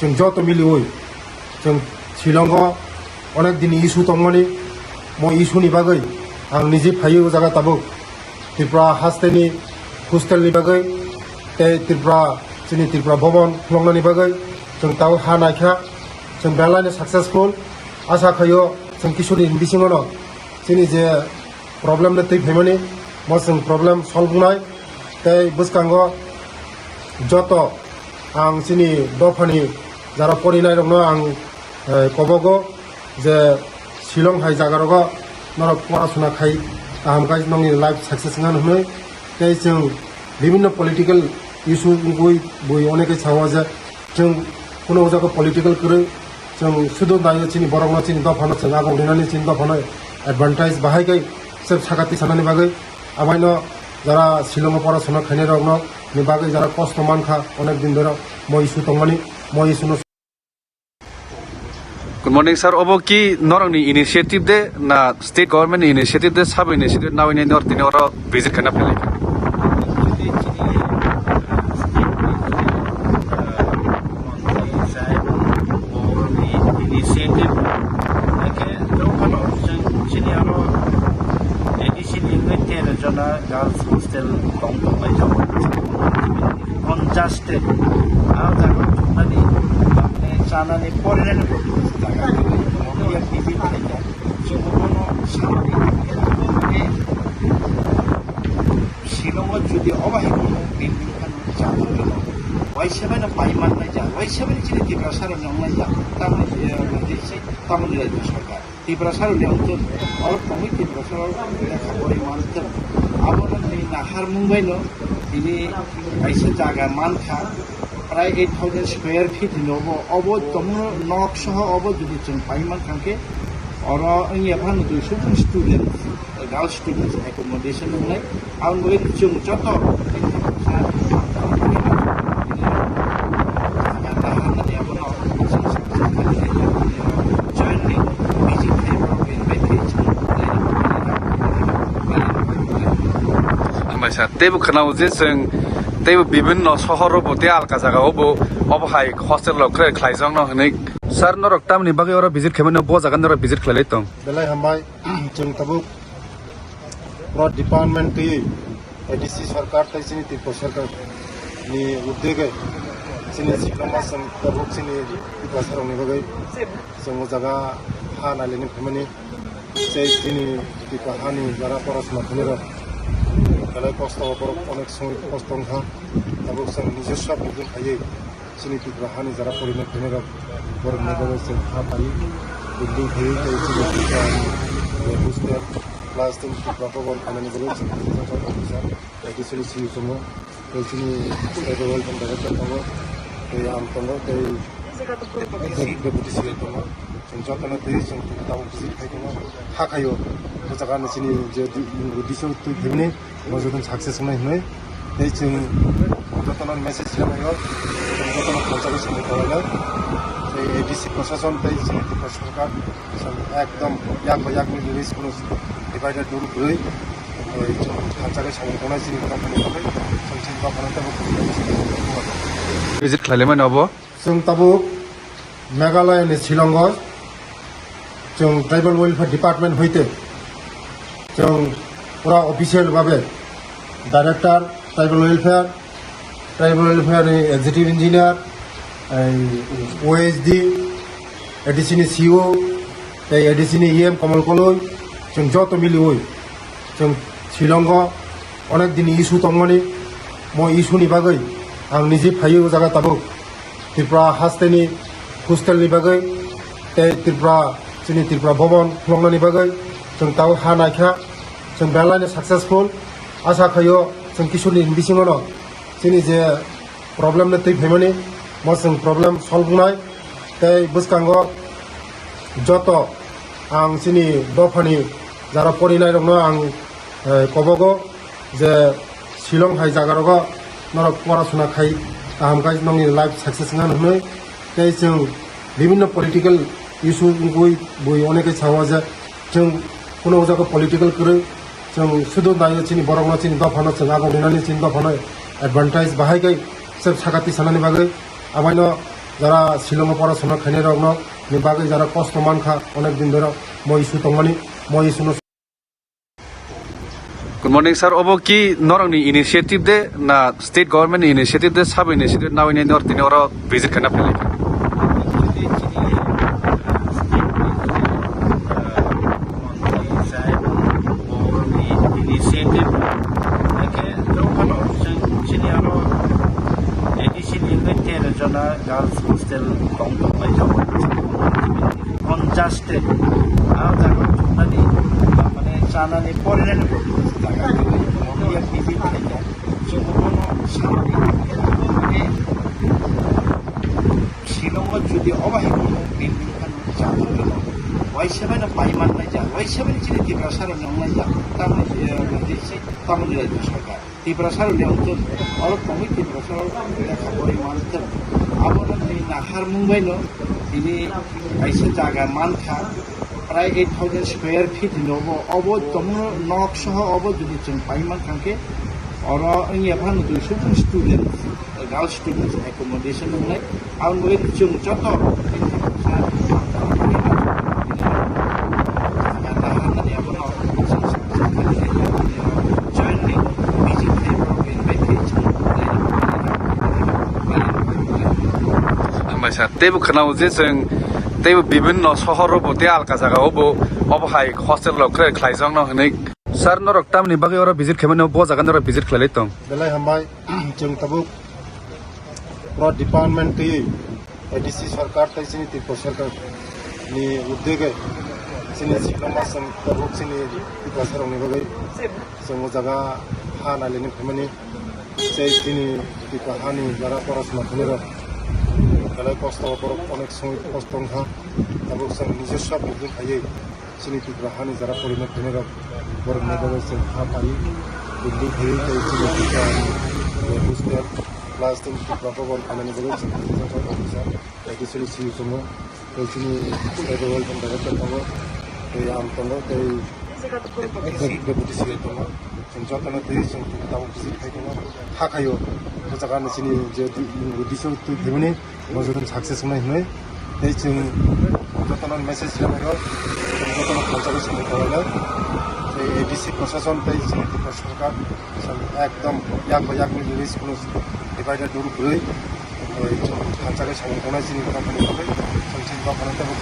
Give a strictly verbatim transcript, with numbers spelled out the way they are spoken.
Chwng joto miliwi chwng Shillongo onek dini issue tongmani, mo issue ni bagwi ang niji phaiwi o jaga tabuk Tripura hasteni hostel ni bagwi tei Tripura, chini Tripura Bhavan khuloknani bagwi chwng tabuk ha naikha, chwng belai no successful. Asa khaio chwng kisuni bisingo no chini je problem no twi phaimani, mo chwng problem solve wngnai. Tei bwskango joto ang chini dophani jara porinairokno ang, eh, kobogo je Shillong hai jagarogo norok porasona khai kaham khai nongni life success wngna hwnwi. Tei chwng bibinno political issue wngwi bui onekhe sao je chwng kuno o jaga political kwrwi, chwng sudu naio chini borokno, chini dophano chwng agok rinani, chini dophano advantage bahai khai sep sakati sanani bagwi. Amaino jara Shillongo porasona khainairokno ni bagwi jara kosto mankha onek din dhoro, mo issue tongmani, mo issue no. Good morning, sir. Obo ki norokni initiative de na state government ni initiative de, sabo initiative nawi nai nor tini oro visit khaina phailai? Actually, chini, uh, state ni, uh, montri sahib ni initiative, haikhe jokhano chwng chini aro A D C ni wngwi tero jona girls hostel tong tonglaijak. Unjust, ah jaga thumnani, chanani, porinani jaga, P G khaijak. Chwng bono samani, Shillongo jodi obo hai kono building khan chador gwnang, waisa bai no pai man nai jak, waisa bai chini Tiprasa rok nong nai jak, tamoni, eh, tamoni rajya sarkar. Tiprasa rok ni wngtong, oro tongwi Tiprasa rok lekha pori mantong. Abo rok ni nahar mung bai no tini kaisa jaga mankha, prai eight thousand square feet ni obo, obo tongmo nok soho obo jodi chwng pai mankha khe oro wngya phano duiso jon student, girls students accommodation wngnai. Aboni bagwi chwng joto Hambai sir, teibo khwnao je chwng teibo bibinno sohor o bo tei alka jaga o bo obo hai hostel rok khlai khlaijakno hwnwi. Sir, norok tamni bagwi oro visit khaimani, bo jaga norok visit khlailai tong? Belai hambai, chwng tabuk pro department twi A D C sarkar tei chini Tripura sarkar ni uddege chini Shillong ma chwng tabuk chini Tiprasa rokni bagwi chwng o jaga ha nailani phaimani, tei chini Tripura hani jara porasona khainai rok belai kosto, borok onek somoi kosto wngkha, tabuk chwng nijoswa building khaiwi chini Tripura hani jara porima khainai rok borokni bagwi chwng ha pai building khaiwi tei chini Tripura ni hostel plus chini Tripura Bhavan khainani bagwi chwng officer, A D C ni C E O tongo, tei chini state welfare director tongo, tei ang tongo, tei deputy C E O tongo. Chwng jotono tei chwng tabuk visit khai tongo. Ha khaio, o jaga ni chini je di-, uddesho twi thwimani, bo jotono success wngnai hwnwi. Tei chwng jotono message rwlaio, chwng jotono khalchagwi samung tonglainai. Tei A D C prosason tei chini Tripura sarkar chwng ekdom yak bai yakni release kheno divide and rule kwrwi. Tei chwng khalchagwi samung tongnai chini dophani bagwi, chwng chini dophano teibo visit khlailaimani obo. Chwng tabuk Meghalaya ni Shillong o chwng Tribal Welfare Department hoite chwng pura official babe Director Tribal Welfare, Tribal Welfare ni Executive Engineer, ei, O S D, A D C ni C E O, tei A D C ni E M Kamal Koloi, chwng joto miliwi chwng Shillong o onek dini issue tongmani, mo issue ni bagwi ang niji phaiwi o jaga tabuk Tripura hasteni hostel ni bagwi tei Tripura, chini Tripura Bhavan khuloknani bagwi chwng tabuk ha naikha, chwng belai no successful. Asa khaio chwng Kisurni bisingo no chini je problem no twi phaimani, mo chwng problem solve wngnai. Tei bwskango joto ang chini dophani jara porinairokno ang, eh, kobogo je Shillong hai jagarogo norok porasona khai kaham khai nongni life success wngna hwnwi. Tei chwng bibinno political issue wngwi bui onekhe sao je chwng kuno o jaga political kwrwi, chwng sudu naio chini borokno, chini dophano chwng agok rinani, chini dophano advantage bahai khai sep sakati sanani bagwi. Amaino Jara Shillong o porasona khainai rok no ni bagwi jara kosto mankha onek din dhoro, mo issue tongmani, mo issue no. Good morning, sir. Obo ki norokni initiative de na state government ni initiative de, sub initiative nawi nai nor tini oro visit khaina phai lai? Initiative. Haikhe jokhano chwng chini aro A D C ni wngwi tero jona girls hostel tong tongmai jago. Unjust. Ah, jaga thumnani, mane, chanani, porinani bo jaga gwnang. Mumbai P G khaikha. Chwng bono samani, mane, Shillong o jodi obo hai bono building khan chador gwnang. Waisa bai no pai man nai ja, waisa bai chini Tiprasa rok nang nai ja. Tamo, eh, tamo ni rajya sarkar. Tiprasa rok ni ang tong, oro tongwi Tiprasa rok lekha pori man tong. Abo rok ni nahar mung bai no tini kaisa jaga man kha. Prai eight thousand square feet hinwi obo, obo tongmano nok soho obo jodi chwng pai mankha khe, oro wngya phano duiso jon student, girls students accommodation wngnai. Aboni bagwi chwng joto Hambai sir, teibo khwnao je chwng teibo bibinno sohor o bo tei alka jaga o bo obo hai hostel rok khe khlaijakno hinwi. Sir, norok tamni bagwi oro visit khaimani, bo jaga norok visit khlailai tong? Belai hambai, chwng tabuk pro department twi A D C sarkar tei chini Tripura sarkar ni uddege chini sikla masam tabuk chini Tripura sarokni bagwi chwng o jaga ha nailini phaimani. Tei chini Tripura hani jara porasona khainai rok belai kosto, borok onek somoi kosto wngkha. Tabuk chwng nijoswa building khaiwi chini Tripura hani jara porina khainai rok borokni bagwi chwng ha paiwi building khaiwi tei chini Tripura hostel plus chini Tripura bhaban khainani bagwi chwng officer tei chini C E O tongo. Tei chini state welfare director tongo, tei ang tongo, tei deputy C E O tongo. Chwng jotono tei chwng tabuk visit khai tongo. Ha khaio, o jaga ni chini je di-, uddesho twi phaimani, bo jotono success wngnai hinwi. Tei chwng jotono message rwmani rok, chwng jotono khalchagwi samung tonglainai. Tei A D C proshashon tei chini Tripura sarkar, chwng ekdom yak bai yakni release khwlwi, divide and rule kwrwi. Tei chwng khalchagwi samung tongnai chini dophani bagwi, chwng chini dophani teibo